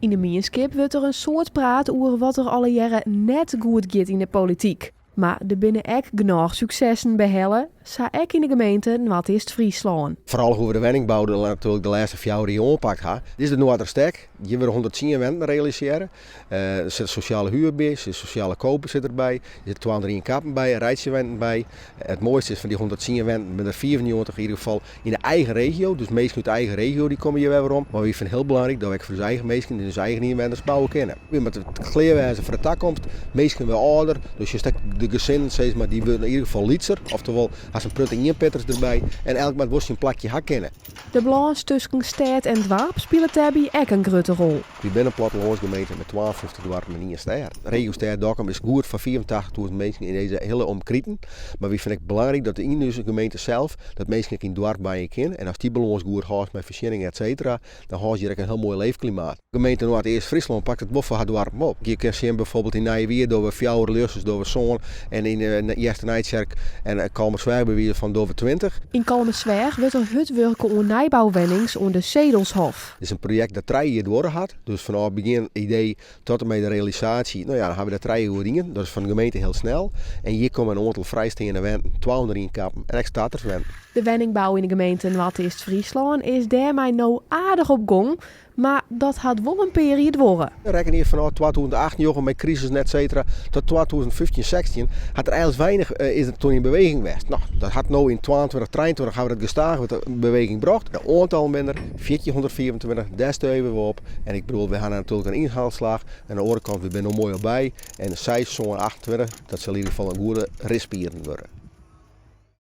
Yn de mienskip wurdt der in soad praat oer wat der allegearre net goed giet yn de polityk. Mar der binne ek genôch suksessen behelle, sa ek yn de gemeente Noardeast-Fryslân. Foaral hoe't we de wenningbou natuerlik de lêste 4 jier oanpakt ha. Dit is de Noarderstek. Hjir wurde 110 wenten realisearre. Der sit sosjale huer by, sit sosjale koop sit derby, der sit 201 kappen by, reitsjewenten by. It moaiste is fan dy 110 wenten binne der 95 yn ieder gefal yn de eigen regio. Dus minsken út de eigen regio dy komme hjir wer werom. Mar wy fine it hiel belangryk dat we ek foar ús eigen minsken en ús eigen ynwenners bouwe kinne. Wy moatte klear wêze foar de takomst. Minsken wurde âlder, dus just ek de gesinnen sis mar, dy wurde yn ieder gefal lytser. Oftewol, hast in protte ienpitters derby en elk moat wol syn plakje ha kinne. De balâns tusken stêd en doarp spilet dêrby ek in grutte rol. Wy binne in plattelânsgemeente mei 52 doarpen en ien stêd. Regiostêd Dokkum is goed foar 85.000 minsken yn dizze hiele omkriten. Mar wy fine ek belangryk dat yn ús gemeente sels dat minsken ek yn it doarp wenje kinne. En ast dy balâns goed hâldst mei foarsjenningen et cetera, dan hâldst hjir ek in hiel moai leefklimaat. Gemeente Noardeast-Fryslân pakt it wol foar har doarpen op. Je kinne sjen bijvoorbeeld yn Nijewier dogge we 4, Ljussens dogge we 7 en yn Easternijtsjerk en Kollumersweach by wize fan dogge we 20. Yn Kollumersweach wurdt der hurd wurke oan nijbouwennings oan de Sedelshof. Dit is in projekt dat 3 jier duorre hat, dus fanôf begjin idee tot en mei de realisaasje, no ja, dan hawwe we dat 3 jier oer dien. Dat is fan de gemeente hiel snel. En hjir komme in oantal frijsteande wenten, 201 kappen en ek starterswenten. De wenningbou yn de gemeente Noardeast-Fryslân is dêrmei no aardich op gong, mar dat hat wol in pear jier duorre. Rekkenje fanôf 2008, njoggen mei krisis en et cetera, tot 2015, 16 hat der eigentlik weinich, is der toen yn beweging west. No, dat hat no yn 22, 23 hawwe we dat gestaach wat in beweging brocht. De oantallen binne der, 1425, dêr steue we op. En ik bedoel, we hawwe natuerlik in ynhaalslach. En oan de oare kant, we binne no moai op by. En 6, 7, 28, dat sil yn ieder gefal in goede rispieren wurde.